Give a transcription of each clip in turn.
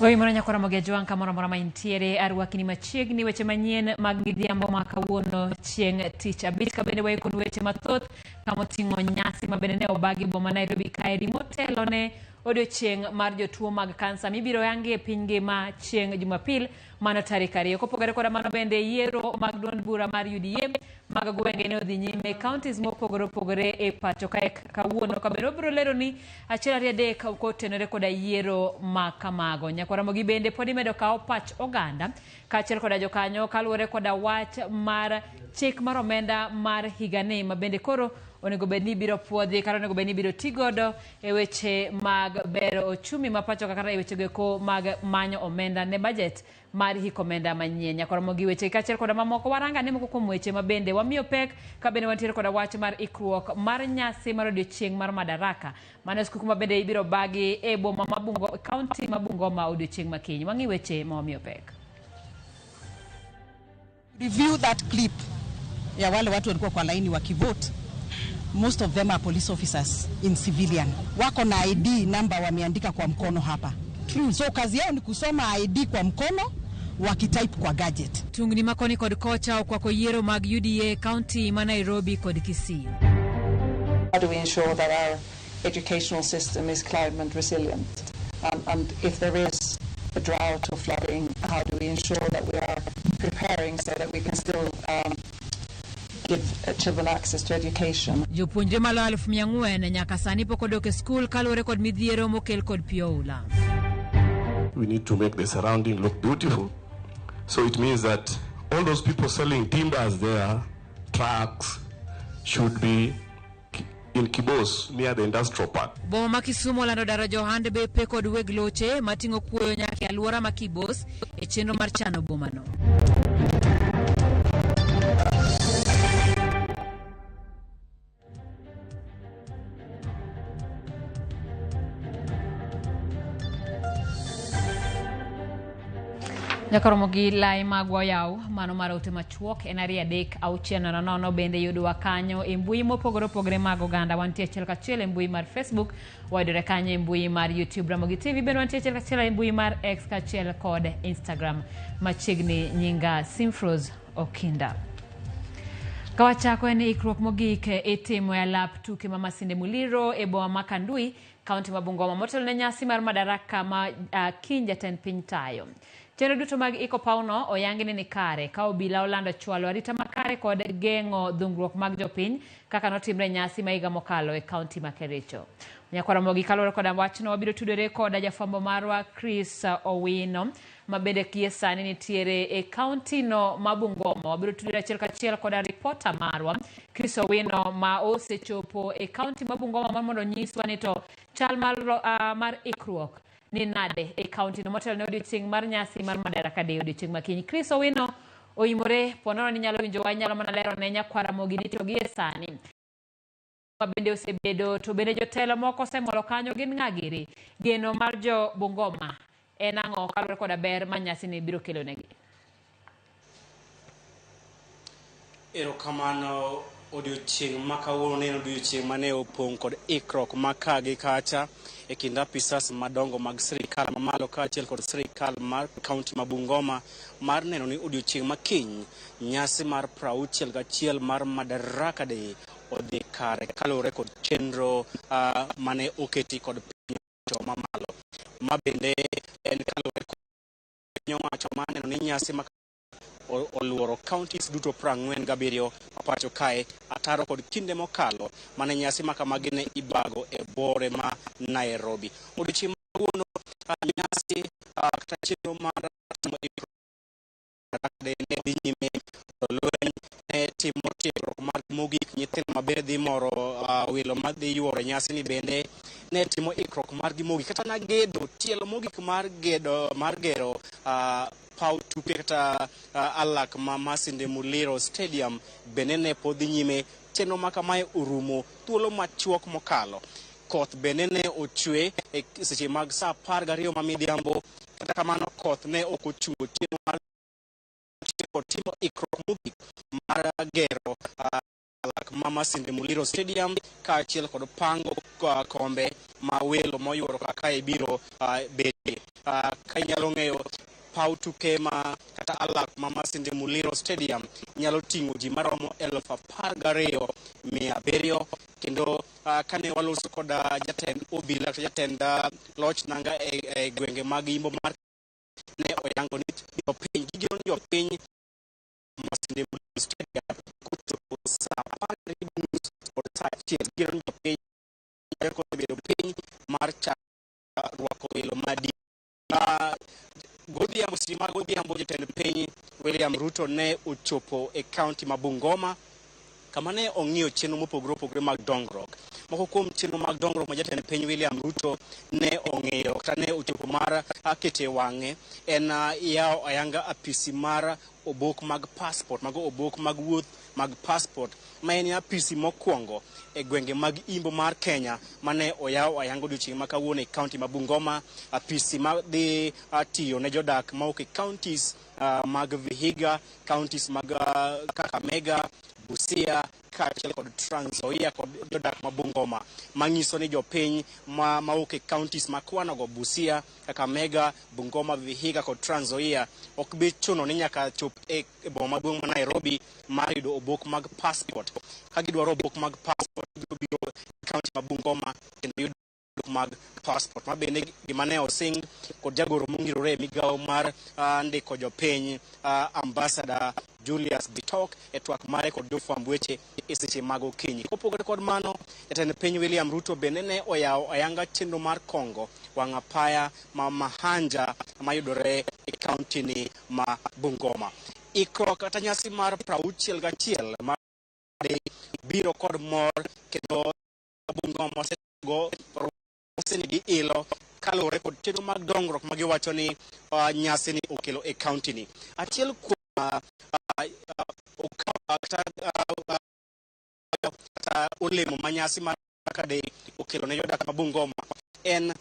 Oimore nyakora mogi ajwang' kamoro amora ma intiere arwakini machiegni weche manyien mag midhiambo ma kawuono chieng' tich abich ka bende waikonu weche mathoth kamoting'o nyasi ma bende ne obagi boma Nairobi kaeri motelo ne odiochieng' mar jotuo mag kansa mibiro yangi e piny ngima chieng' Jumapil mano tarik ariyo. Kopogore koda mano bende yiero mag duond bura mar UDA mag gwenge ne odhi nyime e counties mopogore opogore e pacho kae kawuono ka bende wabiro lero ni achiel ariyo adek kotenore koda yiero ma kamago. Nyaka Ramogi bende pod imedo kawo pach oganda kaachiel koda jokanyo kaluwore koda wach mar chik mar omenda mar higani ma bende koro onego bed ni ibiro puodhi kata onego bed ni ibiro ti godo e weche mag bero ochumi ma pacho ka kata e weche goeko mag manyo omenda ne budget mar hik omenda manyien. Nyaka romo gi weche kaachiel koda mamoko, waranga ane moko kuom weche ma bende wamiyo pek ka bende wantiere koda wach mar ikruok mar nyasi mar odiochieng' mar Madaraka. Mano skuku ma bende ibiro bagi e boma ma Bungo, kaunti ma Bungoma odiochieng' ma kiny. Wang'i weche ma wamiyo pek. Review that clip ya wale watu walikuwa kwa laini wakivote. Most of them are police officers in civilian, wako na ID number wameandika kwa mkono hapa. True. So kazi yao ni kusoma ID kwa mkono wakitype kwa gadget. Tungni ma koni kod kocha okwako yiero mag UDA kaunti ma Nairobi kod Kisii. How do we ensure that our educational system is climate resilient? And if there is a drought or flooding, how do we ensure that we are preparing so that we can still give children access to education? Jopuonjre maloyo 4,000 nyaka sani pok odok e skul kaluwore kod midhiero mokel kod pi oula. We need to make the surrounding look beautiful. So it means that all those people selling timbers there, trucks, should be in Kibos near the industrial park. Boma ma Kisumu olando daro johand bepe kod weg loche mating'o kuoyo nyaka e alwora ma Kibos e chenro mar chano bomano. Nyaka romo gi lai magwa oyaw mano mar ote machuok en ariyo adek auchiel nono nono bende yudowa kanyo e mbui mopogore opogore mag oganda wantie achiel kachiel e mbui mar Facebook wayudore kanyo e mbui mar YouTube Ramogi TV bende wantie achiel kachiel e mbui mar X kaachiel kod Instagram machiegni nyinga Simfros Okinda. Ka wachako en ikruok mogik itimo e alap tuke ma Masinde Muliro e boma ma Kandui, kaunti ma Bungoma motelo ne nyasi mar Madaraka ma kiny jatend piny tayo. Chenro duto mag iko pawno oyangi ni nikare ka obila olando chwalo arita makare kod geng'o dhungruok mag jopiny kaka notimre e nyasi ma higa mokalo e kaunti ma Kericho. Nyakwar Ramogi kaluwore koda wachno wabiro tudore koda jafwambo marwa Chris Owino ma bende gie sani nitiere e kaunti no ma Bungoma. Wabiro tudore achiel kachiel koda ripota marwa Chris Owino ma osechopo e kaunti ma Bungoma mar mondo onyiswa ni to chal mar, mar ikruok ni nade e kaunti no motelo ne odiochieng' mar nyasi mar Madaraka Day odiochieng' ma kiny. Chris Owino oimore ponono ni nyalo winjowa inyalo mana lero ne nyakwar Ramogi ni to gie sani ma bende osebedo to bende jotelo moko osemolo kanyo gin ng'a giri geno mar jo Bungoma en ang'o kaluwore koda ber ma nyasi ni biro kelo negi. Erokamano. Odiochieng' ma kawuono ne en odiochieng' mane opong' kod ikruok ma ka gi kacha e kind apisas madongo mag sirikal mamalo kaachiel kod sirikal mar kaunti ma Bungoma mar neno ni odiochieng' ma kiny nyasi mar 61 mar Madaraka Day odhi kare kaluwore kod chenro mane oketi kod piny owacho mamalo. Ma bende en kaluwore kod piny owacho mar neno ni nyasi ma oluoro counties duto 47 ma pacho kae ataro kod kinde mokalo mane nyasi ma kamagi ne ibago e bore ma Nairobi. Odiochieng' ma kawuono nyasi kata chenro mar timo ne dhi nyime lweny ne timo tiegruok mag mogik nyithindo maber dhi moro welo madhi yuoro nyasi ni bende ne timo ikruok margi mogik kata na gedo tielo mogik mar gedo mar gero paw tuke kata alak ma Masinde Muliro Stadium bende ne pod dhi nyime. Chenro ma kamae orumo thuolo machuok mokalo. Koth bende ne ochwe e seche mag saa 12 ma midhiambo. Kata kamano koth ne ok ochungo chenro mar timo ikruok mogik mar gero. Alak ma Masinde Muliro Stadium kaachiel kod pango kombe ma welo moyuoro kaka biro bedie. Ka inyalo ng'eyo, paw tuke ma kata alak ma Masinde Muliro Stadium nyalo ting'o ji maromo 12,700. Kendo kane waloso kod jatend obila kata jatend loch nanga e gwenge mag Imbo mar, ne oyango ni jopiny gigeno ni jopiny Masinde Muliro Stadium kochopo saa 12:30 kod saa 1. Gigeno ni jopiny kosebedo piny mar chako rwako welo madi. Godhiambo, seche mag godhiambo, jatend piny William Ruto ne ochopo e kaunti ma Bungoma, kama ne ong'iyo chenro mopogore opogore mag dongruok. Moko kuom chenro mag dongruok ma jatend piny William Ruto ne ong'iyo kata ne ochopo mar kete wang'e en yawo ayanga apisi mar obok mag passport, mago obok mag wuoth mag passport, ma en apisi mokwongo e gwenge mag Imbo mar Kenya mane oyaw ayanga odiochieng' ma kawuono e kaunti ma Bungoma. Apisi ma dhi tiyo ne jodak mawuok e counties mag Vihiga, counties mag Kakamega, Busia kaachiel kod Trans Nzoia kod jodak ma Bungoma, manyiso ni jopiny ma mawuok e counties ma kwanogo, Busia, Kakamega, Bungoma, Vihiga kod Trans Nzoia, ok bi chuno ni nyaka chop e boma maduong' ma Nairobi mar yudo obok mag passport. Ka gidwaro obok mag passport, gibiro biro e county ma Bungoma kendo yudo mag passport. Ma bende gima ne osing kod jagoro mongirore e migawo mar ndiko jopiny, Ambassador Julius Bitok, e twak mare kod jofwamb weche e seche mag okinyi. Kopogore kod mano, jatend piny William Ruto bende ne oyawo ayanga chenro mar kongo wang' apaya ma Mahanja mayudore e kaunti ni ma Bungoma. Ikruok kata nyasi mar 61 mar biro kod mor, kendo Bungoma osego gi ilo kaluwore kod chenro mag dongruok ma giwacho ni nyasi ni okelo e kaunti ni. Achiel kuom kata olemo ma nyasi mar Madaraka Day okelo ne jodak ma Bungoma en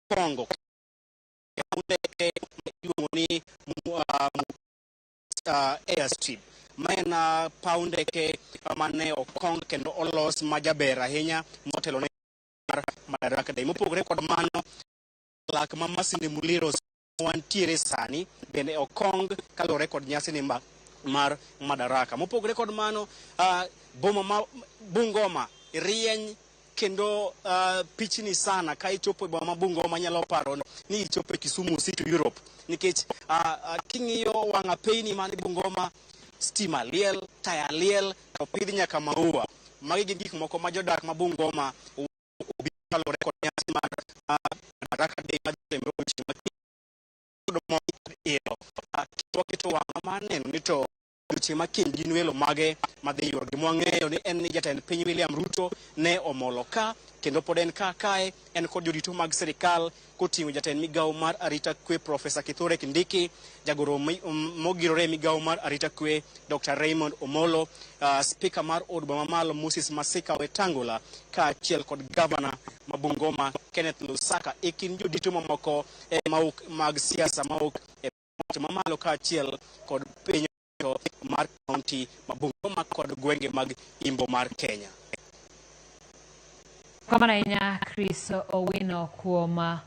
kongo ndeke ma iluongo ni airstrip, ma en paw ndeke mane okong kendo olos majaber ahinya motelo ne mar Madaraka Day. Mopogore kod mano, lak ma Masinde Muliro wantiere sani bende okong kaluwore kod nyasi ni mar Madaraka. Mopogore kod mano, boma ma Bungoma rieny kendo pichni sana. Ka ichopo e boma ma Bungoma, nyalo paro ni ichopo e Kisumu City, Europe, nikech king'iyo wang' apeyni man Bungoma, stima liel, taya liel, to opidh nyaka maua. Magi gin gik moko ma jodak ma Bungoma obiro kaluwore kod nyasi mar Madaraka Day madhi timore odiochieng' ma kiny. Mor ilo waketo wang'wa mar neno ni to odiochieng' ma kiny gin welo mage madhi yuoro. Gima wang'eyo ni en ni jatend piny William Ruto ne omolo ka kendo pod en ka kae en kod jorito mag sirikal, koting'o jatend migawo mar arita kwe Profesa Kithure Kindiki, jagoro mogirore e migawo mar arita kwe Dr. Raymond Omolo, spika mar od bura mamalo Moses Masika Wetangula, kaachiel kod gavana ma Bungoma Kenneth Lusaka, e kind jodito mamoko mawuok mag siasa mawuok e mamalo kaachiel kod piny mar kaunti ma Bungoma kod gwenge mag Imbo mar Kenya. Kamano ahinya, Chris Owino, kuom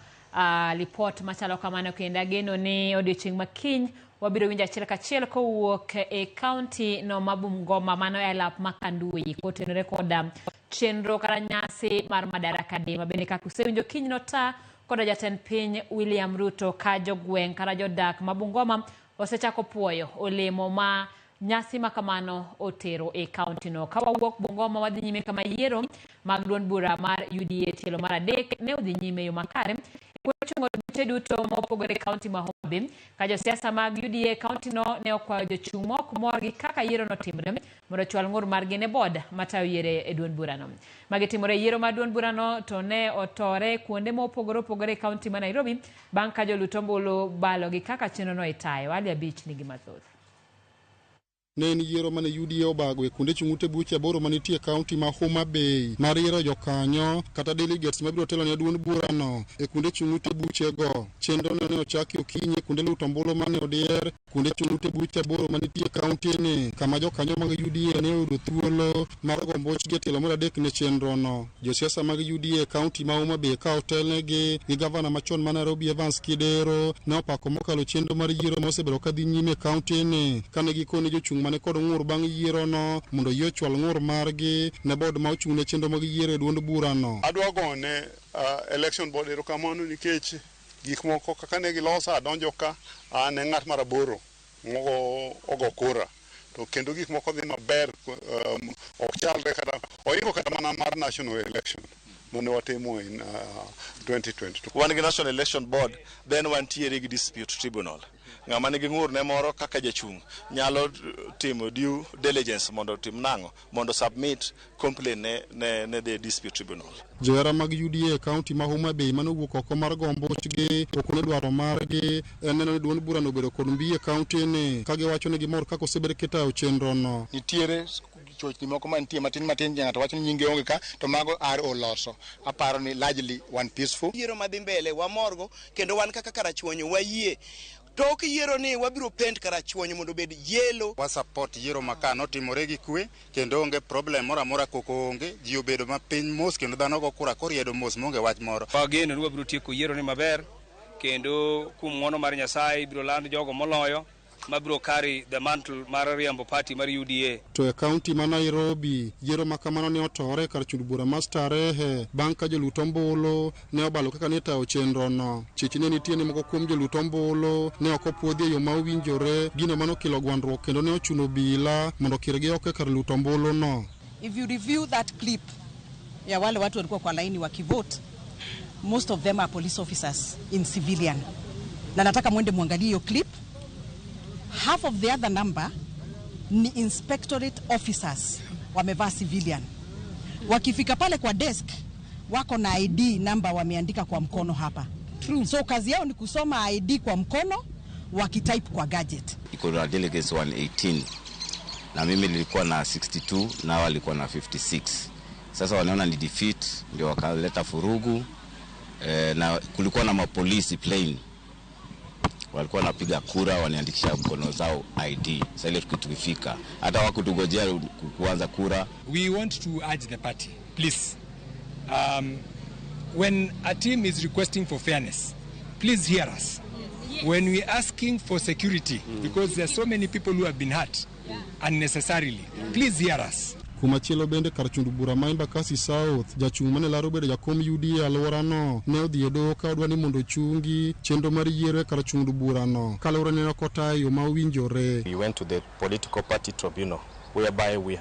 lipot machalo kamano, kendo ageno ni odiochieng' ma kiny wabiro winjo achiel kachiel kowuok e kaunti no ma Bungoma, mano e alap ma Kanduyi, kotenore koda chenro kata nyasi mar Madaraka Day, ma bende kaka usewinjo kiny nota koda jatend piny William Ruto, ka jogweng' kata jodak ma Bungoma osechako puoyo olemo ma nyasi ma kamano otero e kaunti no. Ka wawuok Bungoma, wadhi nyime kama yiero mag duond bura mar UDA tielo mar adek ne odhi nyime e yo makare kuonde chungo buche duto mopogore e kaunti ma Homa Bay, ka josiasa mag UDA e kaunti no ne okwayo jochung' ma ok mor gi kaka yiero notimre mondo ochwal ng'ur margi ne board matayo yiero e duond burano. Magi timore e yiero mar duond burano to ne otore kuonde mopogore opogore e kaunti ma Nairobi bang' ka jolut ombulu balo gi kaka chenro no itayo. Ali Abich nigi mathoth. Ne en yiero mane UDA obago e kuonde chung' ute buche 8 manitie e kaunti ma Homa Bay mar yiero jokanyo kata delegates mabiro telo ne duond burano e kuonde chung' ute buchego. Chenro no ne ochaki okinyi e kuonde luto ombulu mane odier kuonde chung' ute buche 8 manitie e kaunti ni, kama jokanyo mag UDA ne oyudo thuolo mar go ombuchgi e tielo mar 3 ne chenro no. Josiasa mag UDA e kaunti ma Homa Bay ka otelnegi gi gavana machon ma Nairobi Evans Kidero ne opako mokalo chenro mar yiero ma osebedo ka dhi nyime e kaunti ni, kane gikone jochung' mane kod ng'ur bang' yiero no mondo yie ochwal ng'ur margi ne board ma ochung' ne chenro mag yiero e duond burano. Adwa gone election board erokamano nikech gik moko kaka ne giloso adonjo ka an e ng'at mar 8 mogo ogo kura, to kendo gik moko dhi maber, ok chalre kata oingo kata mana mar national election mane watimo in 2022. Wan gi National Election Board, then wantiere gi Dispute Tribunal. Ng'ama nigi ng'ur ne moro kaka jachung' nyalo timo due diligence mondo otim nang'o, mondo submit complaint ne the Dispute Tribunal. Johera mag UDA e kaunti ma Homa Bay mane owuok oko mar go ombuchgi okone dwaro margi en neno ni duond burano obedo kod mbi e kaunti ni, ka giwacho ni gimor kaka osebed kitayo chenro no. Nitiere chochni moko mantie matin matin, ng'ato wacho ni nyinge onge ka, to mago RO loso. Aparo ni largely one peaceful. Yiero madhi mbele wamorgo, kendo wan kaka Karachuonyo wayie. Tok yiero ni wabiro paint Karachuonyo mondo obed yellow. Wa support yiero ma ka notimore gi kwe, kendo onge problem moro amora, koko onge, ji obedo mapiny mos, kendo dhano go kura koriedo mos maonge wach moro. Wageno ni wabiro tieko yiero ni maber, kendo kuom ng'wono mar Nyasaye ibiro land jogo moloyo mabiro carry the mantle mar riembo party mar UDA. To e kaunti ma Nairobi, yiero ma kamano ne otore e kar chund bura ma Starehe bang' ka jolut ombulu ne obalo kaka ne itayo chenro no. Chich ne nitie ni moko kuom jolut ombulu ne ok opuodhi e yo ma owinjore, gino mane okelo gwandruok kendo ne ochuno obila mondo okirgi oko e kar luto ombulu no. If you review that clip ya wale watu walikuwa kwa laini wakivote, most of them are police officers in civilian. Na nataka mwende muangalie hiyo clip. Half of the other number ni inspectorate officers wamevaa civilian. Wakifika pale kwa desk wako na ID number wameandika kwa mkono hapa. So kazi yao ni kusoma ID kwa mkono wakitype kwa gadget. Iko na delegates 118 na mimi nilikuwa na 62 na walikuwa na 56. Sasa wanaona ni defeat, ndio wakaleta furugu. Na kulikuwa na mapolisi plain walikuwa wanapiga kura, wanaandikisha mkono zao ID. Sasa ile tukifika hata hawakutungojea kuanza kura. We want to urge the party, please, when a team is requesting for fairness, please hear us. When we are asking for security, because there are so many people who have been hurt unnecessarily, please hear us. Kumachielo bende kar chund bura ma Embakasi South, jachung' mane laro bedo jakom UDA e alworano ne odhi e doho ka odwa ni mondo ochungi chenro mar yiero e kar chund burano kaluwore ni ne ok otayo e yo ma owinjore. We went to the political party tribunal whereby we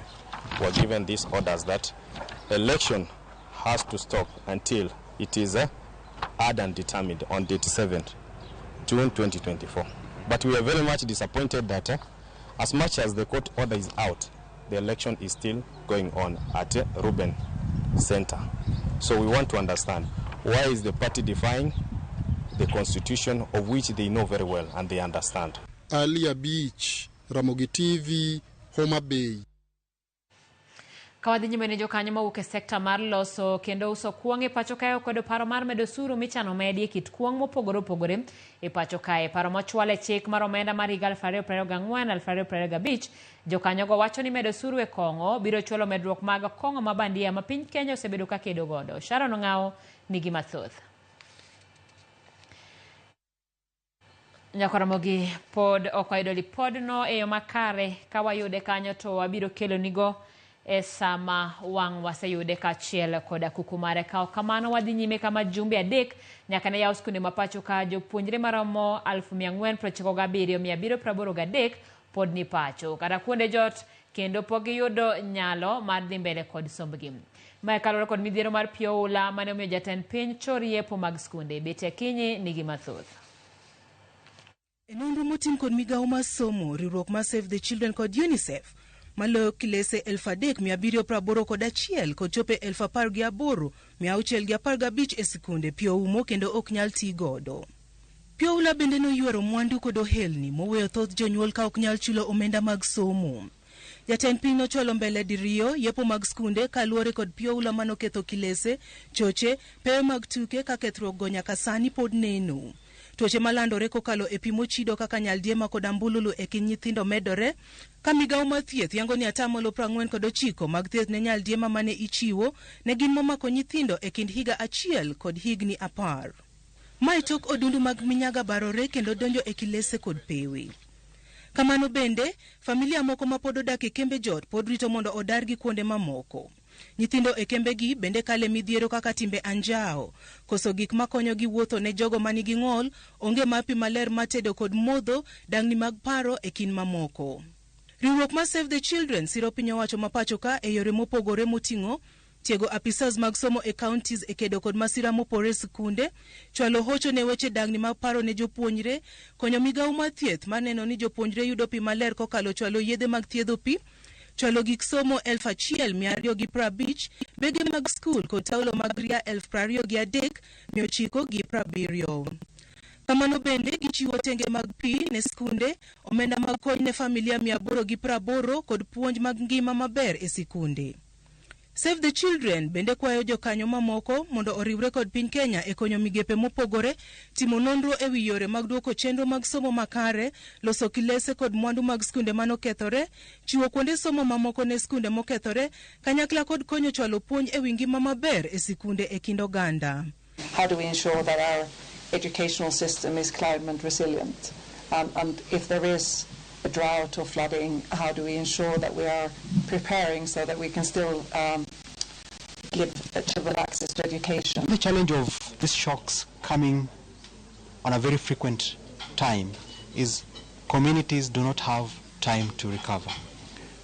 were given these orders that election has to stop until it is heard and determined on date 7th June 2024. But we are very much disappointed that as much as the court order is out, the election is still going on at Ruben Center. So we want to understand why is the party defying the constitution, of which they know very well and they understand. Alia Beach, Ramogi TV, Homa Bay. Ka wadhi nyime ne jokanyo mawuok e sekta mar loso kendo uso kuong' e pacho kae okwedo paro mar medo osuru michano medi e kit kuong' mopogore opogore e pacho kae. Paro mochwal e chik mar omenda mar higa 2024-2025, jokanyogo wacho ni medo osuru e kong'o biro chwalo medruok mag kong'o ma bandia ma piny Kenya osebedo ka kedo godo. Sharon Ong'awo nigi mathoth. Nyakoromogi pod ok wayudo lipodno e yo makare. Ka wayude kanyo to wabiro kelonigo e sama wang' waseyude kaachiel koda kuku mare. Ka ok kamano wadhi nyime kama jumbe 3 nyaka ne yaw skunde ma pacho ka jopuonjre maromo 497,783 pod ni pacho kata kuonde jot kendo pok giyudo nyalo mar dhi mbele kod sombgi. Mae kaluwore kod midhiero mar pi oula mane omiyo jatend piny chor yepo mag skunde. Betty Akinyi nigi mathoth. E nonro motim kod migawo mar somo, riwruok mar Save the Children kod UNICEF maloyo kilese 3781 kod chope 18615 e sikunde pi oumo kendo ok nyal ti godo. Pi oula Oula bende noywero mwandu kod ohelni moweyo thoth jonyuol ka ok nyal chulo omenda mag somo. Jatend piny nochwalo mbele diriyo yepo mag skunde kaluwore kod pi oula manoketho kilese, choche, pewe mag tuke ka kethruok go nyaka sani pod neno. Tuoche malandore kokalo e pi mochido kaka nyaldiema kod ambululu e kind nyithindo medore, ka migawo mar thieth yango ni atamalo 49 mag thieth ne nyaldiema mane ichiwo ne gin momako nyithindo e kind higa 1 kod higni 10. Mae tok odundu mag minyaga barore kendo donjo e kilese kod pewe. Kamano bende, familia moko mapod odak e kembe joot pod rito mondo odargi kuonde mamoko. Nyithindo e kembegi bende kale midhiero kaka timbe anjao, koso gik makonyogi wuotho ne jogo manigi ng'ol, onge mar pi maler mar tedo kod modho, dang'ni mag paro e kind mamoko. Riwruok mar Save the Children siro piny owacho ma pacho ka e yore mopogore moting'o tiego apisas mag somo e counties e kedo kod masira mopore e sikunde, chwalo hocho ne weche dang'ni mag paro ne jopuonjre, konyo migawo mar thieth mar neno ni jopuonjre yudo pi maler kokalo chwalo yedhe mag thiedho pi, chwalo gik somo 1250, bege mag skul kod taulo mag ria 23,970. Kamano bende gichiwo tenge mag pi ne skunde, omenda mag kony ne familia 880 kod puonj mag ngima maber e sikunde. Save the Children bende kwayo jokanyo mamoko mondo oriwre kod piny Kenya e konyo migepe mopogore, timo nonro e wi yore mag duoko chenro mag somo makare, loso kilese kod mwandu mag skunde manokethore, chiwo kuonde somo mamoko ne skunde mokethore, kanyakla kod konyo chwalo puonj e wi ngima maber e sikunde e kind oganda. How do we ensure that our educational system is climate resilient? And if there is a drought or flooding, how do we ensure that we are preparing so that we can still give children access to education? The challenge of these shocks coming on a very frequent time is communities do not have time to recover.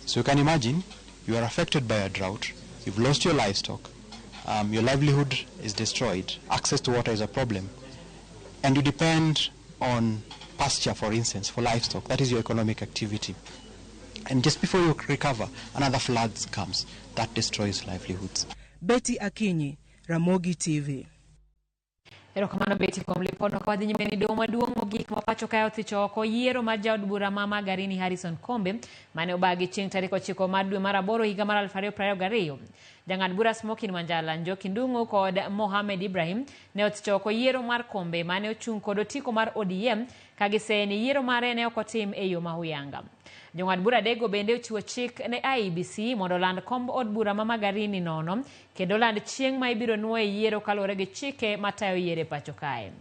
So you can imagine you are affected by a drought, you've lost your livestock, your livelihood is destroyed, access to water is a problem, and you depend on pasture, for instance, for livestock. That is your economic activity. And just before you recover, another flood comes that destroys livelihoods. Betty Akinyi, Ramogi TV. Erokamano Betty kuom lipodno. Ka wadhi nyime ni doho maduong' mogik ma pacho kae othicho oko yiero mar jaod bura ma Magarini Harrison Kombe mane obagi chieng' tarik 9 mar dwe mar 8 higa mar 2022. Jang'ad bura Smokin Wanjala, Njoki Ndung'u kod Mohamed Ibrahim ne othicho oko yiero mar Kombe mane ochung' kod otiko mar ODM ka giseye ni yiero mare ne ok otim e yo ma huyanga. Jong'ad bura adekgo bende ochiwo chik ne IEBC mondo oland komb od bura ma Magarini nono kendo land chieng' ma ibiro nuoye yiero kaluwore gi chike matayo yiero e pacho kae.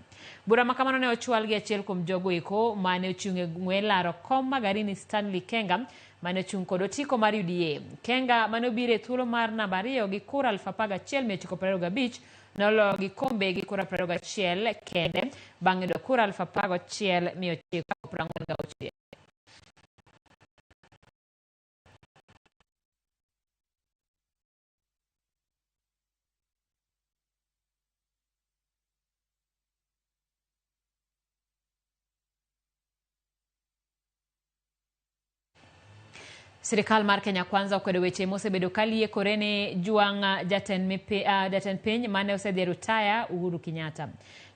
Bura ma kamano ne ochwal gi achiel kuom jogo eko mane ochung' e ng'we laro kom Magarini Stanley Kenga mane ochung' kod otiko mar UDA. Kenga mane obiro e thuolo mar namba 2 gi kura 11,925 noloyo gi Kombe gi kura 21 kende bang' yudo kura 11,946. Sirikal mar Kenya Kwanza okwedo weche mosebedo ka liekore ni jwang' jatend piny mane osedhi e rutaya Uhuru Kenyatta.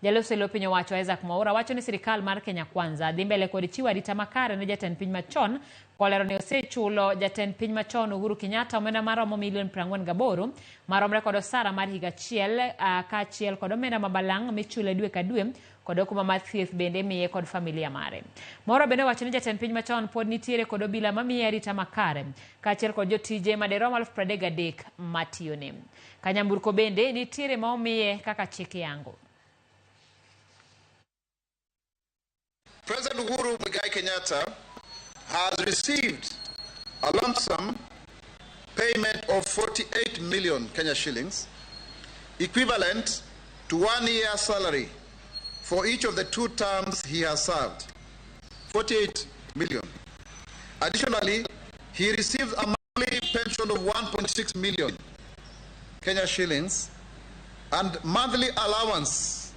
Jaloso e lo piny owacho Isaac Mwaura wacho ni sirikal mar Kenya Kwanza dhi mbele kod chiwo arita makare ne jatend piny machon kolero ni osechulo jatend piny machon Uhuru Kenyatta omenda maromo milion 48 maromre kod osara mar higa achiel kaachiel kod omenda mabalang' michule dwe ka dwe kod okumba mar thieth bende miye kod familia mare. Mwaura bende owacho ni jatend piny machon pod nitiere kod obila mamiye arita makare kaachiel kod jotije maderom 33,000 matiyone. Kanyamburko bende nitiere ma omiye kaka chik yango. President Uhuru Muigai Kenyatta has received a lump sum payment of 48 million Kenya shillings, equivalent to 1 year salary for each of the 2 terms he has served, 48 million. Additionally, he receives a monthly pension of 1.6 million Kenya shillings and monthly allowances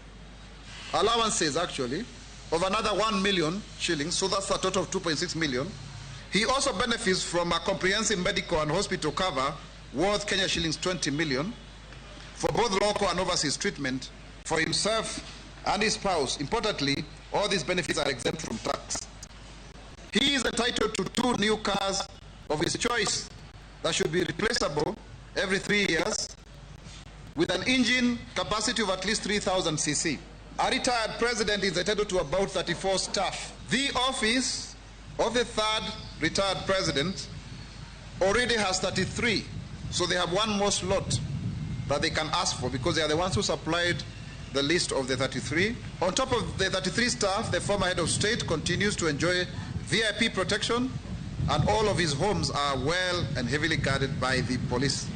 actually, of another 1 million shillings, so that's a total of 2.6 million. He also benefits from a comprehensive medical and hospital cover worth Kenya shillings 20 million for both local and overseas treatment for himself and his spouse. Importantly, All these benefits are exempt from tax. He is entitled to 2 new cars of his choice that should be replaceable every 3 years with an engine capacity of at least 3,000 cc. A retired president is entitled to about 34 staff. The office of the third retired president already has 33, so they have one more slot that they can ask for because they are the ones who supplied the list of the 33. On top of the 33 staff, the former head of state continues to enjoy VIP protection, and all of his homes are well and heavily guarded by the police.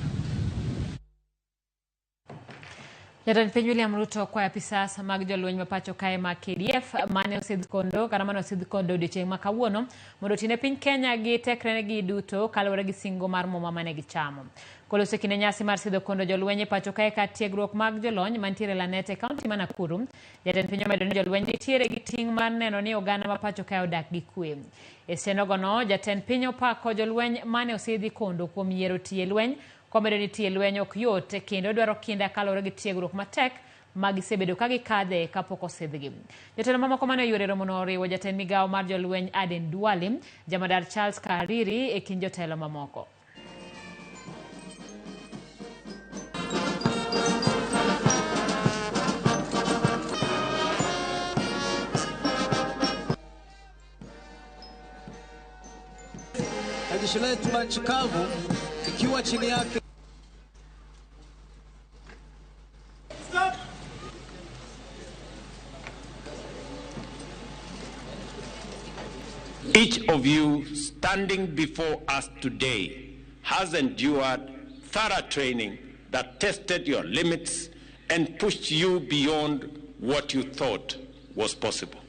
Jatend piny William Ruto kwayo apisas mag jolweny ma pacho kae mag KDF mane osidh kondo kata mane osidh kondo odiochieng' ma kawuono mondo otine piny Kenya gi tekregi duto kaluwore gi singo mar muma mane gichamo. Koloso kinde nyasi mar sidho kondo jolweny e pacho kae ka tiegruok mag jolony mantiere Lanet e kaunti ma Nakuru, jatend piny omedo ni jolweny nitiere gi ting' mar neno ni oganda ma pacho kae odak gi kwe. E senogono, jatend piny opako jolweny mane osidhi kondo kuom yiero tiyo e lweny komedo ni tiyo e lweny ok yot kendo dwaro kinda kaluwore gi tiegruok matek ma gisebedo ka gikadhe kapok osidhgi. Jotelo mamoko mane oyuoro e romono oriwo jatend migawo mar jolweny Aden Duale, jamadar Charles Kariri e kind jotelo mamoko. Na jeshi letu la nchi kavu ikiwa chini yake Each of you standing before us today has endured thorough training that tested your limits and pushed you beyond what you thought was possible.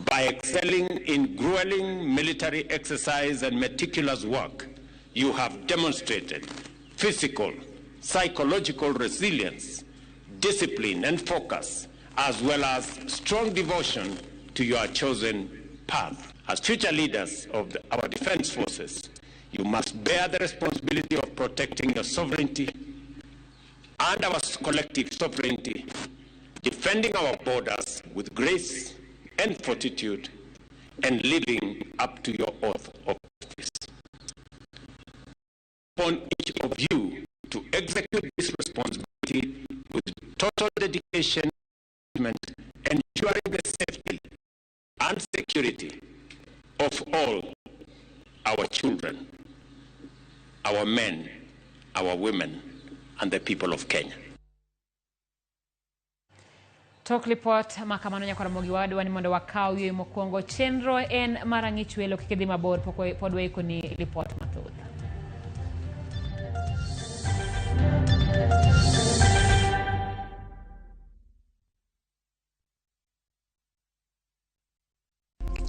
By excelling in grueling military exercise and meticulous work, you have demonstrated physical, psychological resilience, discipline and focus, as well as strong devotion to your chosen path. As future leaders of our defense forces, you must bear the responsibility of protecting your sovereignty and our collective sovereignty, defending our borders with grace and fortitude, and living up to your oath of office. Upon each of you to execute this responsibility with total dedication, ensuring the safety and security of all our children, our men, our women, and the people of Kenya. Tok lipot makamano nyakora wadwa ni mondo wakaw yweyo mokwongo. Chenro en mar ang'ich welo kik idhi mabor pod waikoni lipot mathoth.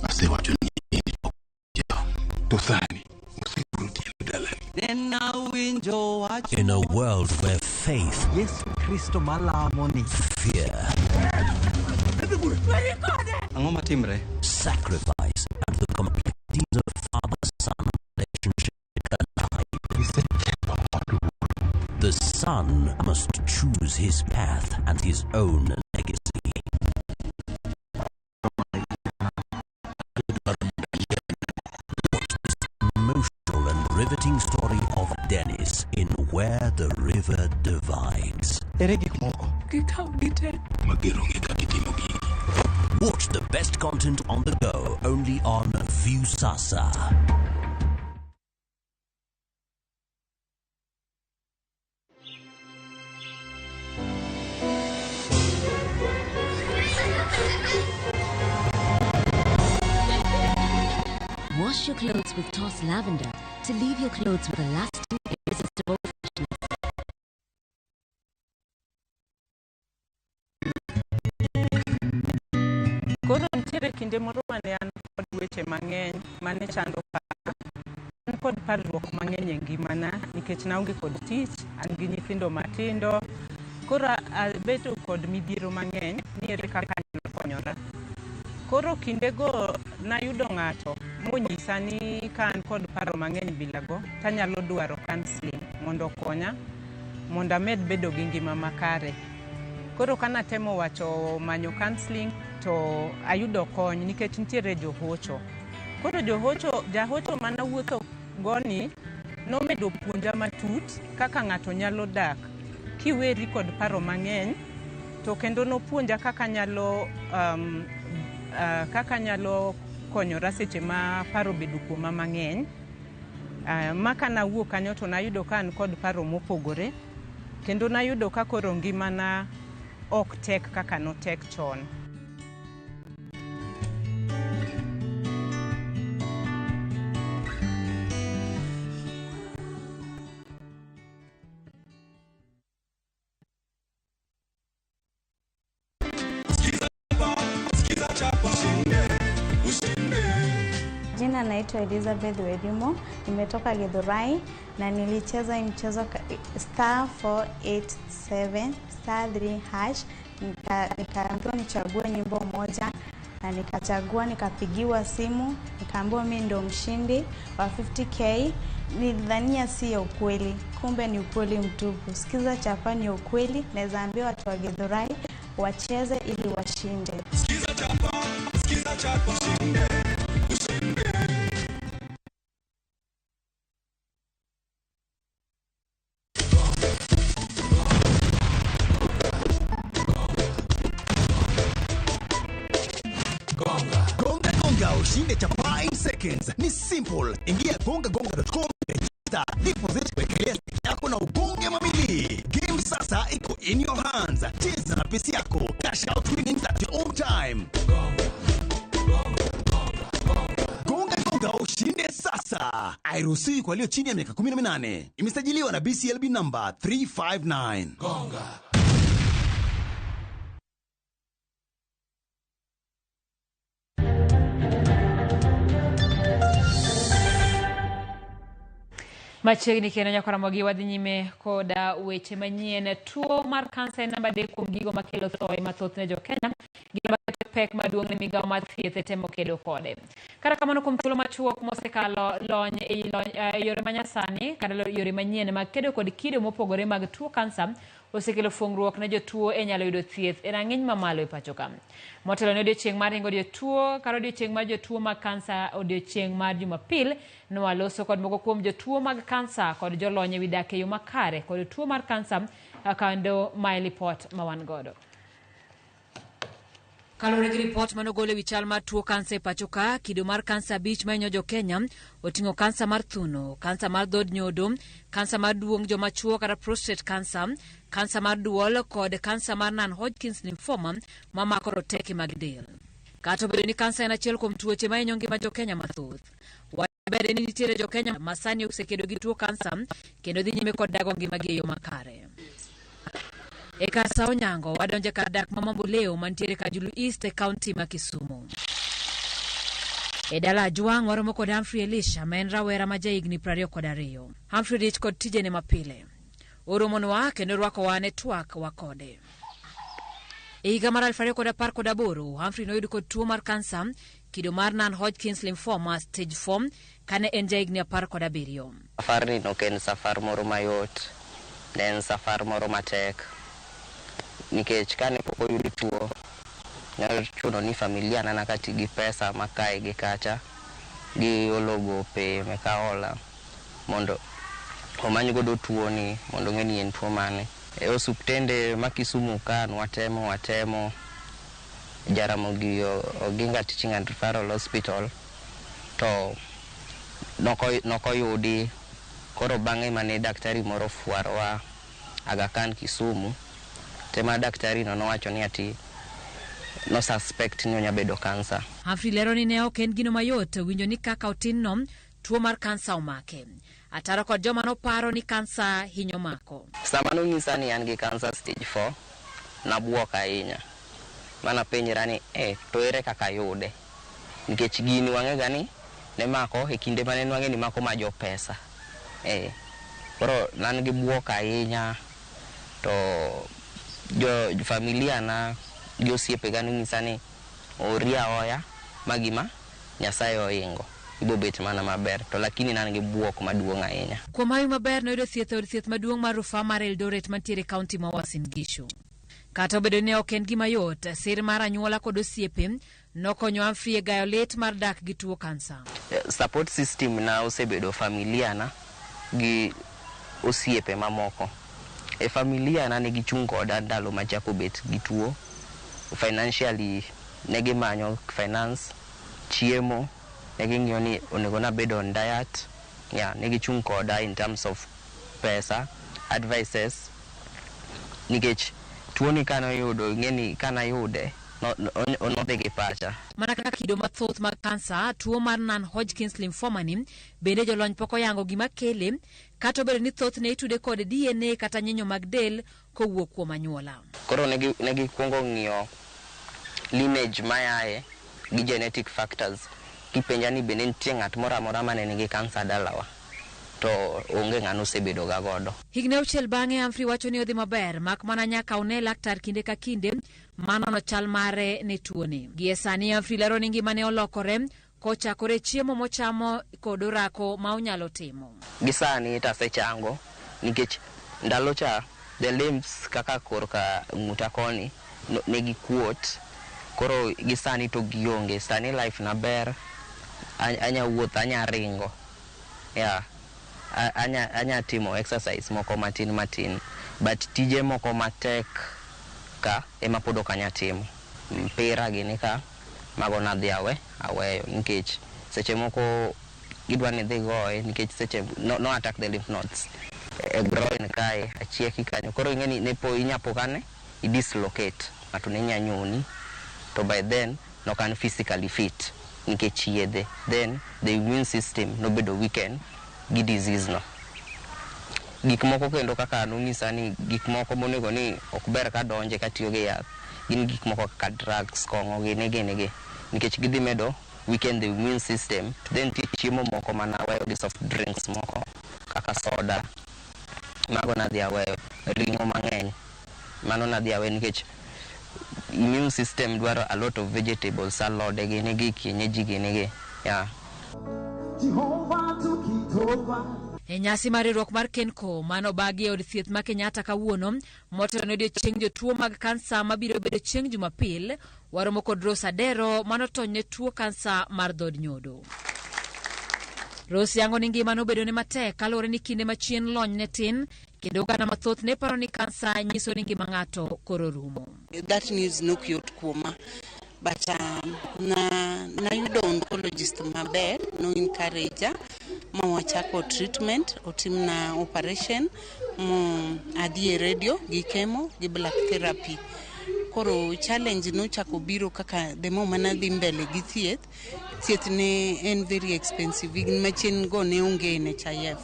Asewacho ni to sani In a world where faith, Yesu Kristo malamo ni, fear, Ang'o matimre? sacrifice, and the complexities of father-son relationship collide, the son must choose his path and his own legacy. Watch this emotional and riveting story of Dennis in Where the River Divides. Ere gik moko? Watch the best content on the go only on Viusasa. Wash your clothes with Toss Lavender to leave your clothes with a lasting, irresistible freshness. Koro nitiere kinde moro mane an kod weche mang'eny mane chando pacha. An kod parruok mang'eny e ngimana nikech naonge kod tich, an gi nyithindo matindo. Koro abedo kod midhiero mang'eny ni ere kaka anyalo konyora. Koro kindego nayudo ng'ato monyisa ni ka an kod paro mang'eny bilago tanyalo dwaro counseling mondo okonya mondo amed bedo gi ngima makare. Koro kanatemo wacho manyo counseling, To ayudo kony nikech nitiere johocho. Koro johocho, jahocho manawuotho goni nomedo puonja matut kaka ng'ato nyalo dak kiweri kod paro mang'eny, to kendo nopuonja kaka nyalo kaka nyalo konyora seche ma paro obedo kuoma mang'eny. Ma kanawuok kanyo to nayudo ka an kod paro mopogore, kendo nayudo ka koro ngimana ok tek kaka notek chon. Jina naitwa Elizabeth Werimo, nimetoka Githurai na nilicheza hii mchezo star 487 star 3 hash, nikaambiwa nichague nyimbo moja na nikachagua, nikapigiwa simu, nikaambiwa mimi ndo mshindi wa 50k. Nilidhania si ya ukweli, kumbe ni ukweli mtupu. Sikiza Chapa ni ukweli, naweza ambia watu wa Githurai wacheze ili washinde. Sikiza Chapa, sikiza Chapa, ushinde, ushinde. Gonga gonga ushinde Chapa in seconds. Ni simple. Ingia gongagonga.com, register, deposit, wekelea yako na ugonge mamili. Game sasa iko in your hands. Cheza na pesa yako. Cash out winnings at your own time. Gonga gonga ushinde sasa. Hairuhusiwi kwa walio chini ya miaka 18. Imesajiliwa na BCLB number 359. Gonga. Machiegni kendo nyaka Ramogi wadhi nyime koda weche manyien. Tuo mar kansa en namba 3 kuom gigo makelo thoe mathoth ne jo-Kenya, gima keto pek maduong' ne migawo mar thieth e temo kedo kode. Kata kamano, kuom thuolo machuok mosekalo, lony e yore manyasani kata yore manyien mag kedo kod kido mopogore mag tuo kansa osekelo fungruok ne jotuo e nyalo yudo thieth e rang'iny mamalo e pacho ka. Motelo ne odiochieng' mar ringo jotuo kata odiochieng' mar jotuo mag kansa odiochieng' mar Jumapil, nwaloso kod moko kuom jotuo mag kansa kod jolony ewi dak e yo makare kod tuo mar kansa, kendo mae lipot ma wan godo. Kaluwore gi ripot manogol ewi chal mar tuo kansa e pacho ka, kido mar kansa 5 mahinyo jo-Kenya oting'o kansa mar thuno, kansa mar dhood nyodo, kansa mar duong' joma chuo kata prostate cancer, kansa mar duol kod kansa mar non-Hodgkin's lymphoma mamako roteke mag del. Kata obedo ni kansa en achiel kuom tuoche mahinyo ngima jo-Kenya mathoth, wach maber en ni nitiere jo-Kenya ma sani osekedo gi tuo kansa kendo dhi nyime kod dago ngimagi e yo makare. E kar sa Onyango, wadonjo e kar dak ma Mamboleo mantiere Kajulu East e kaunti ma Kisumu. E dala Ajwang' waromo kod Humphrey Elisha ma en rawera ma jahigni 22. Humphrey dich kod tijene mapile. Oromonwa kendo rwakowa ne twak wa kode. E higa mar 2018, Humphrey noyud kod tuo mar kansa kido mar non-Hodgkin's lymphoma stage 4 kane en jahigni 17. Safarni nok en safar moro mayot, ne en safar moro matek. Nikech kane pok oyud tuo, nyalo chuno ni familia na nyaka ti gi pesa makae gi kacha, gi olo gope meka hola mondo omany godo tuo ni mondo ong'e ni en tuo mane. E osuptende ma Kisumu ka watemo Jaramogi Oginga Teaching and Referral Hospital to nokoyudi. Koro bang'e mane daktari moro fwarowa Aga Khan Kisumu, tema daktari no nowacho ni ati no suspect ni onya bedo kansa. Humphrey lero ni ne ok en gino mayot winjo ni kaka otin no tuo mar kansa omake. Ataro kod joma noparo ni kansa hinyo mako. Sama nonyisa ni an gi kansa stage 4, nabuok ahinya. Mana penjra ni to ere kaka yude? Nikech gini wang'ega ni ne mako e kinde mane nwang'e ni mako ma jopesa. Koro nan gi buok ahinya to jo familia na gi osiepega nonyisa ni ori aoya ma gima Nyasaye oingo ibo bet mana maber, to lakini nan gi buok maduong' ahinya. Kuom hawi maber noyudo thieth e od thieth maduong' mar rufaa mar Eldoret mantiere e kaunti ma Uasin Gishu. Kata obedo ni ok en gima yot, sir mar anyuola kod osiepe nokonyo Humphrey e gayo lit mar dak gi tuo kansa. Support system na osebedo familia na gi osiepe mamoko. E familia na ne gichung' koda ndalo machako bet gi tuo. Financially ne gimanyo finance, chiemo, ne ging'iyo ni onego nabed on diet. Yeah, ne gichung' koda in terms of pesa, advices. Nikech tuoni kanoyudo, ing'e ni kanayude, nodhi gi pacha. Mana kaka kido mathoth mag kansa, tuo mar non-Hodgkin's lymphoma ni bende jolony pok oyango gima kele, kata obedo ni thothne itude kod DNA kata nyinyo mag del kowuok kuom anyuola. Koro ne gikwongo ng'iyo lineage mayae gi genetic factors. Gipenja ni bende nitie ng'at moro amora mane nigi kansa dalawa. To onge ng'ano osebedo ga godo. Higni 6 bang'e, Humphrey wacho ni odhi maber, mak mana nyaka one laktar kinde ka kinde manono chal mare ne tuoni. Gie sani Humphrey lero ni ngimane olokore kochakore chiemo mochamo kod orako ma onyalo timo. Gi sani to asechango nikech ndalo cha the limbs kaka korka ng'uta koni nigi kuot, koro gi sani to gionge. Sani life na ber, anya wuotho, anya ringo, yeah. Anya timo exercise moko matin matin, but tije moko matek ka ema pod ok anya timo. Mpira gini ka mago nadhi aweyo nikech seche moko gidwa ni idhi goye nikech seche no attack the lymph nodes e groin kae achieki kanyo, koro ing'e ni ne po inya po kane i dislocate ng'ato ne nya nyoni, to by then nok an physically fit nikech yedhe, then the immune system nobedo weaken gi disease no. Gik moko kendo kaka nonyisa ni gik moko monego ni ok ber ka donje katiyo gi yath gin gik moko kaka drugs, kong'o, gini gini gi, nikech gidhi medo weaken the immune system. Then nitie chiemo moko manaweyo gi soft drinks moko kaka soda, mago nadhi aweyo, ring'o mang'eny mano nadhi aweyo nikech immune system dwaro a lot of vegetables, alode gini gi, kienyeji gini gi, yeah. E nyasi mar riwruok mar Kenco manobagi e od thieth ma Kenyatta kawuono motelo ne odiechieng jotuo mag kansa mabiro bedo chieng' Jumapil, waromo kod Rose Adero manotony ne tuo kansa mar dhod nyodo. Rose yango ni ngima nobedo ne matek kaluwore ni kinde machien lony ne tin kendo oganda mathoth ne paro ni kansa nyiso ni ngima ng'ato koro rumo. That news nok yot kuoma, but na nayudo oncologist maber, no encourage ma wachako treatment, otimna operation mo adhi e radio gi chemo gi black therapy. Koro challenge nochako biro kaka the more manadhi mbele gi thieth, thieth ne en very expensive. Higni machien go ne onge NHIF,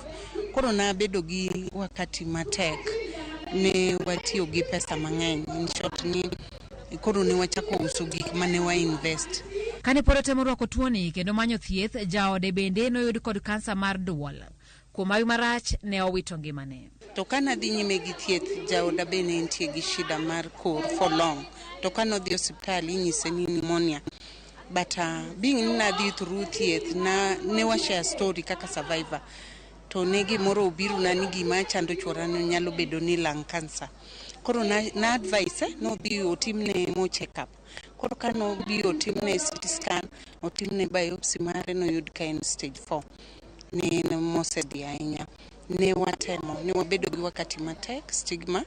koro nabedo gi wakati matek, ne watiyo gi pesa mang'eny. In short ni koro ne wachako uso gik mane wa invest. Kane pod otemo rwako tuoni kendo manyo thieth, jaode bende noyud kod kansa mar duol. Kuom hawi marach ne owito ngimane. To kanadhi nyime gi thieth, jaoda be ne nitie gi shida mar kor for long, to kanodhi osiptal inyise ni pneumonia, but being ni nadhi through thieth na ne wa share story kaka survivor, to ne gimoro obiro na ni gima chando chuora no nyalo bedo ni lung cancer. Koro na advice nodhi otimne mo check up. Koro kanobi otimne CT scan, otimne biopsy mare, noyud ka en stage 4, ne en mosedhi ahinya. Ne watemo, ne wabedo gi wakati matek, stigma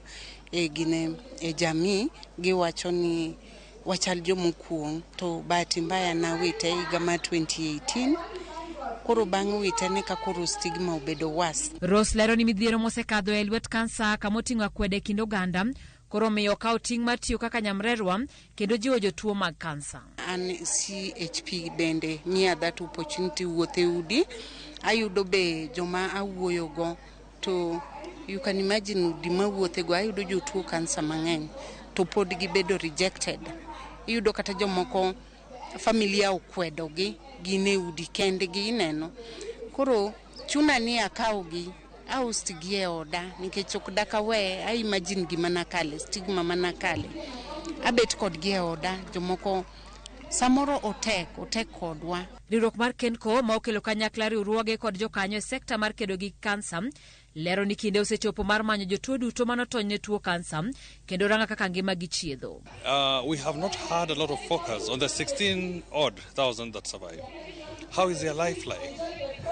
e gine e jamii giwacho ni wachal jomokuong'. To bahati mbaya nawite higa mar 2018. Koro bang' wite ne ka koro stigma obedo worse. Rose lero ni midhiero mosekadho e lwet kansa kamoting'o akwede e kind oganda koro miyo okawo ting' mar tiyo kaka nyamrerwa kendo jiwo jotuo mag kansa. An CHP bende miya that opportunity wuotho e udi, ayudo be joma awuoyogo, to you can imagine udi mawuothego ayudo jotuo kansa mang'eny to pod gibedo rejected. Iyudo kata jomoko familia okwedogi, gin e udi kendgi ineno. Koro chuna ni akawgi aust gi e oda nikech ok dakawe a imagine gima nakale, stigma manakale. Abet kodgi e oda, jomoko Samoro otek, otek kodwa. Riwruok mar KENCO ma okelo kanyakla riwruoge kod jokanyo e sekta mar kedo gi kansa lero ni kinde osechopo mar manyo jotuo duto manotony ne tuo kansa kendo ranga kaka ngimagi chiedho. We have not had a lot of focus on the 16 odd thousand that survive. How is their life like?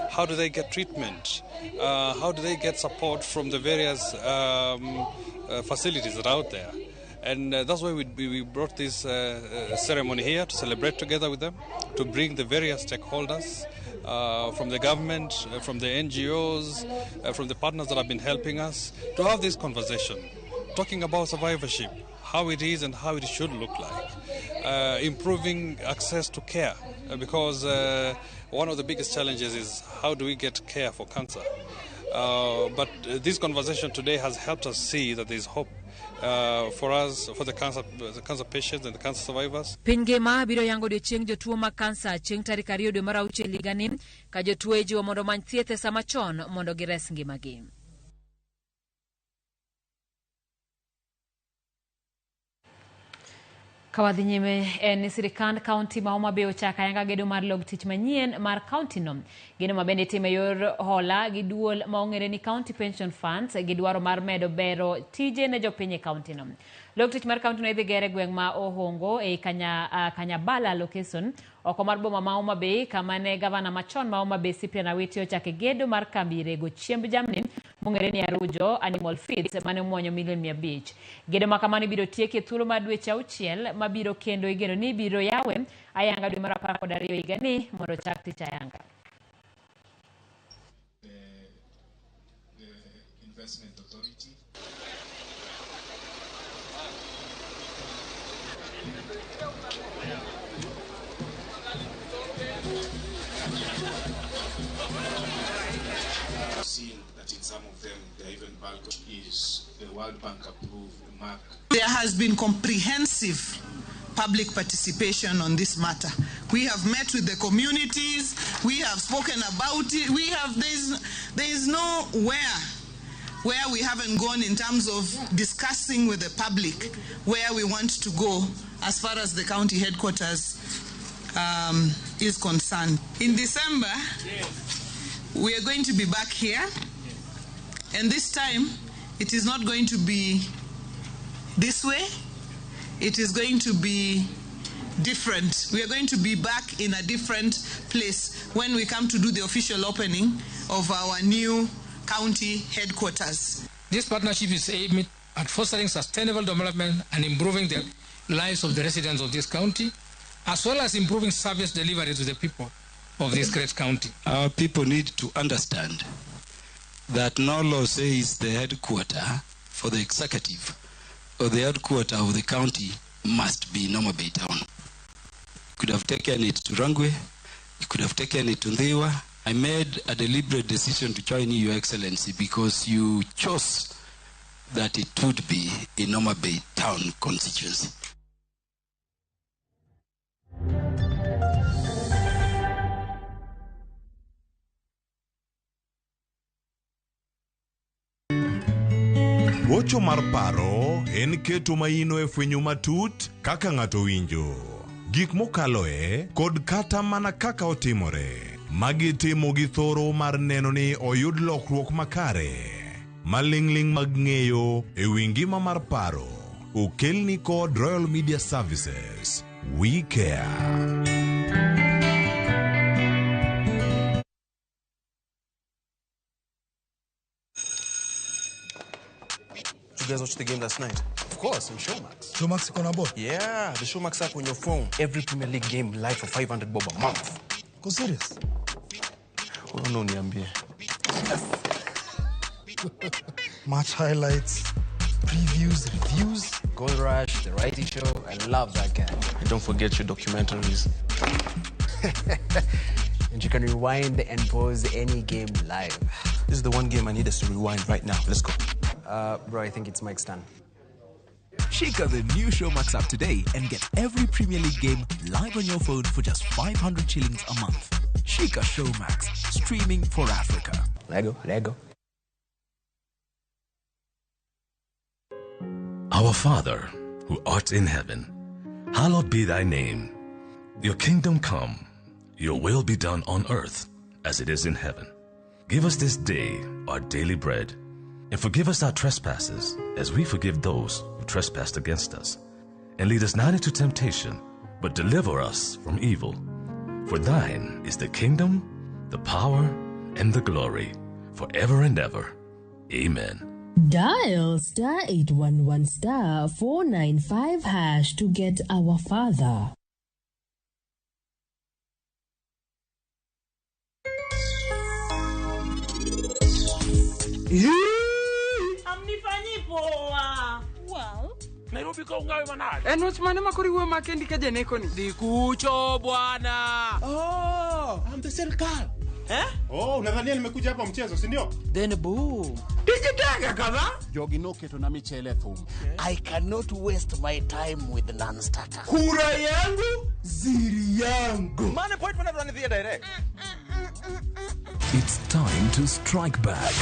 How do they get treatment? How do they get support from the various facilities that are out there? And that's why we brought this ceremony here to celebrate together with them, to bring the various stakeholders from the government, from the NGOs, from the partners that have been helping us, to have this conversation, talking about survivorship, how it is and how it should look like, improving access to care, because one of the biggest challenges is how do we get care for cancer. But this conversation today has helped us see that there is hope for us, for the cancer patients and the cancer survivors. Piny ngima biro yango odiochieng' jotuo mag kansa chieng' tarik 2 dwe mar 6 higani ka jotuo ijiwo mondo omany thieth e sama chon mondo gires ngimagi. Ka wadhi nyime en ni sirikand kaunti ma Homa Bay ochako ayanga gedo mar log tich manyien mar kaunti no. Gedo ma bende itimo e yor hola gi duol ma ong'ere ni County Pension Funds gi dwaro mar medo bero tije ne jopiny e kaunti no. Log tich mar kaunti no idhi ger e gweng' ma Ohongo ei Kanyabala location oko mar boma ma Homa Bay kama ne gavana machon ma Homa Bay Cyprian Awiti ochake gedo mar kambi rego chiemb jamni mong'ere ni Arujo Animal Feeds mane omuonyo milion 500. Gedo ma kamano ibiro tieki e thuolo mar dweche 6 mabiro kendo igeno ni ibiro yawe ayanga dwe mar 12 higani mondo ochak tich ayanga. The Investment Authority. Seen that in some of them, they even bulk is the World Bank approved mark. There has been comprehensive public participation on this matter. We have met with the communities, we have spoken about it, we have, there is nowhere where we haven't gone in terms of discussing with the public where we want to go as far as the county headquarters is concerned. In December, we are going to be back here, and this time it is not going to be this way. It is going to be different. We are going to be back in a different place when we come to do the official opening of our new county headquarters. This partnership is aimed at fostering sustainable development and improving the lives of the residents of this county, as well as improving service delivery to the people of this great county. Our people need to understand that no law says the headquarters for the executive or the headquarters of the county must be Homa Bay town. You could have taken it to Rangwe, you could have taken it to Ndhiwa. I made a deliberate decision to join you, Your Excellency, because you chose that it would be in Homa Bay town constituency. Gocho mar paro en keto maino e fwenyo matut kaka ng'ato winjo, gik mokaloe kod kata mana kaka otimore. Magi timo gi thoro mar neno ni oyud lokruok makare. Maling'ling' mag ng'eyo e wi ngima mar paro okelni kod Royal Media Services. We care. You guys watched the game last night? Of course, on Showmax. Showmax iko na ball? Yeah, the Showmax app on your phone. Every Premier League game live for 500 bob a month. Go serious? Oh, no, niambie. Yes. Match highlights, previews, reviews. Goal Rush, The Righty Show. I love that guy. And don't forget your documentaries. And you can rewind and pause any game live. This is the one game I need us to rewind right now. Let's go. Bro, I think it's Mike's turn. Check out the new Showmax app today and get every Premier League game live on your phone for just 500 shillings a month. Shika Showmax, streaming for Africa. Lego, Lego. Our Father, who art in heaven, hallowed be thy name. Your kingdom come, your will be done on earth as it is in heaven. Give us this day our daily bread, and forgive us our trespasses as we forgive those who trespass against us. And lead us not into temptation, but deliver us from evil. For thine is the kingdom, the power, and the glory, forever and ever. Amen. Dial star 811 star 495 hash to get our father. Amnifanyi poa. Well, Nairobi ka ungawe manade. En wach mane ma koro iwuoyo ma kendi ka janeko ni? Dhi kucho bwana. Oh, I'm the serikal. Eh? Oh, unadhania nimekuja hapa mchezo, si ndio? Then boo. Tijitega kadha. Jogi noketo na michele thum. I cannot waste my time with non-starter. Kura yangu, ziri yangu. Mane point mana dwani dhi direct. It's time to strike back.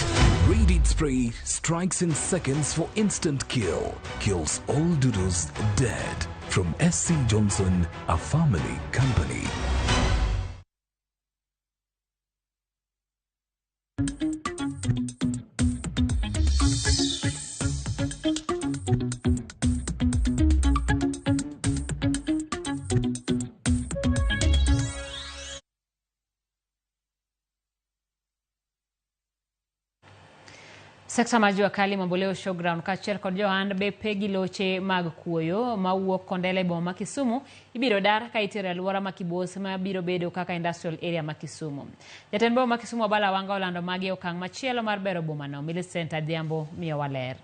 Raid Spray strikes in seconds for instant kill. Kills all doodles dead. From SC Johnson, a family company. Sekta mar jua kali Mamboleo Showground kaachiel kod johand bepe gi loche mag kuoyo mawuok Kondele e boma ma Kisumu ibiro dar ka itero e alwora ma Kibos ma biro bedo kaka industrial area ma Kisumu. Jatend boma ma Kisumu Abala Wanga olando magi e okang' machielo mar bero bomano. Millicent Adhiambo miyowa ler.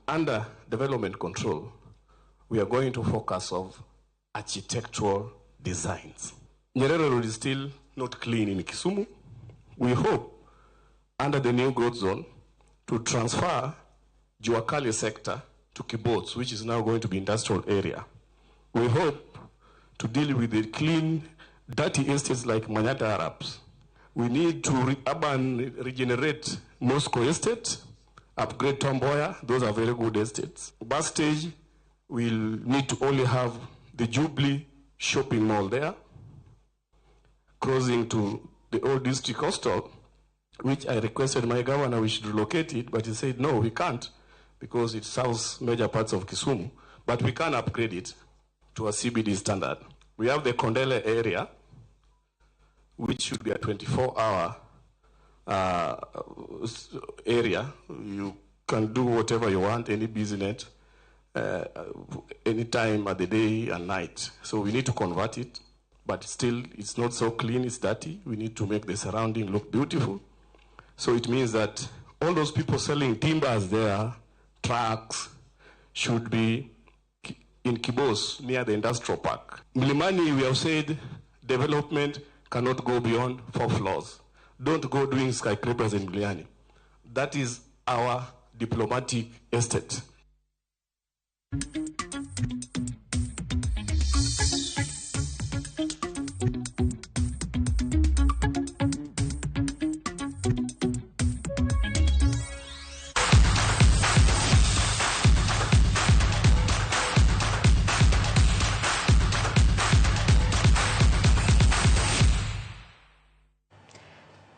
Under development control, we are going to focus on architectural designs. Nyerere Road is still not clean in Kisumu. We hope under the new growth zone to transfer Juakali sector to Kibots, which is now going to be industrial area. We hope to deal with the clean, dirty estates like Manyata Arabs. We need to urban regenerate Moscow Estate, upgrade Tomboya, those are very good estates. Bus stage, we'll need to only have the Jubilee shopping mall there, crossing to the old district hostel, which I requested my governor we should relocate it, but he said, no, we can't, because it serves major parts of Kisumu, but we can upgrade it to a CBD standard. We have the Kondele area, which should be a 24-hour area. You can do whatever you want, any business, any time of the day and night. So we need to convert it, but still it's not so clean, it's dirty. We need to make the surrounding look beautiful. So it means that all those people selling timbers there, trucks, should be in Kibos, near the industrial park. Milimani, we have said development cannot go beyond 4 floors. Don't go doing skyscrapers in Milimani. That is our diplomatic estate.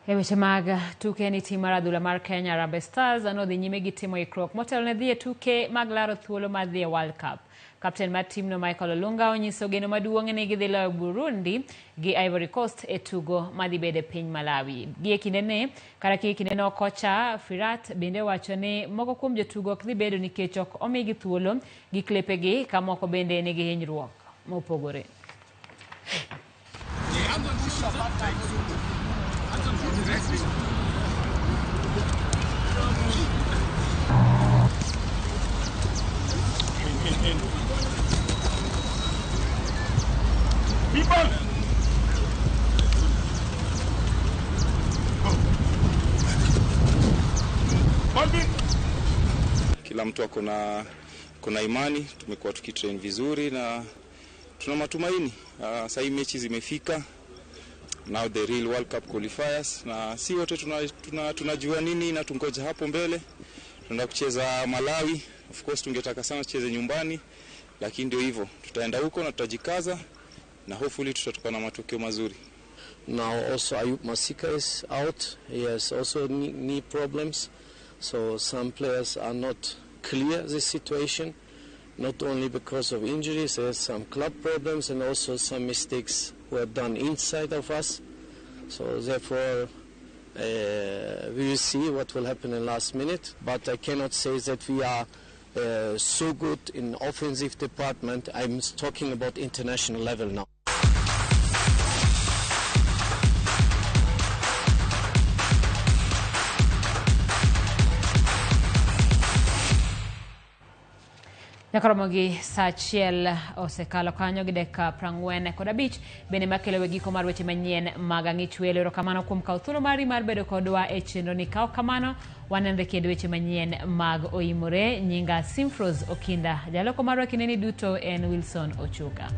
E weche mag tuke ni tim mar adhula mar Kenya Harambee Stars nodhi nyime gi timo ikruok motelo ne dhi e tuke mag laro thuolo mar dhi e World Cup. Kapten mar timno Michael Olunga onyiso geno maduong' ni gidhi loyo Burundi gi Ivory Coast e tugo madhi bedo e piny Malawi. Gi e kindene, kata gi e kindeno kocha Firat bende owacho ni moko kuom jotugo ok dhi bedo nikech ok omigi thuolo gi klepegi ka moko bende nigi hinyruok mopogore. People! Kila mtu akona imani, tumekuwa tukitrain vizuri na tuna matumaini. Sasa hii mechi zimefika. Now the real World Cup qualifiers, na si wote tunajua nini na tungoja hapo mbele. Tunaenda kucheza Malawi. Of course tungetaka sana tucheze nyumbani. Lakini ndio hivyo, tutaenda huko na tutajikaza na hopefully tutatoka na matokeo mazuri. Now also Ayub Masika is out. He has also knee problems. So some players are not clear this situation, not only because of injuries, there's some club problems and also some mistakes were done inside of us. So therefore we will see what will happen in last minute. But I cannot say that we are so good in offensive department. I'm talking about international level now. Nyaka gi saa achiel osekalo kanyo gi dakika 45 bende makelo we giko mar weche manyien mag ang'ich welo. Erokamano kuom kawo thuolo mari mar bedo kodwa e chenro ni. Kaw kamano wanenre kendo weche manyien mag oimore. Nyinga Simfros Okinda. Jaloko marwa kindeni duto en Wilson Ochuka.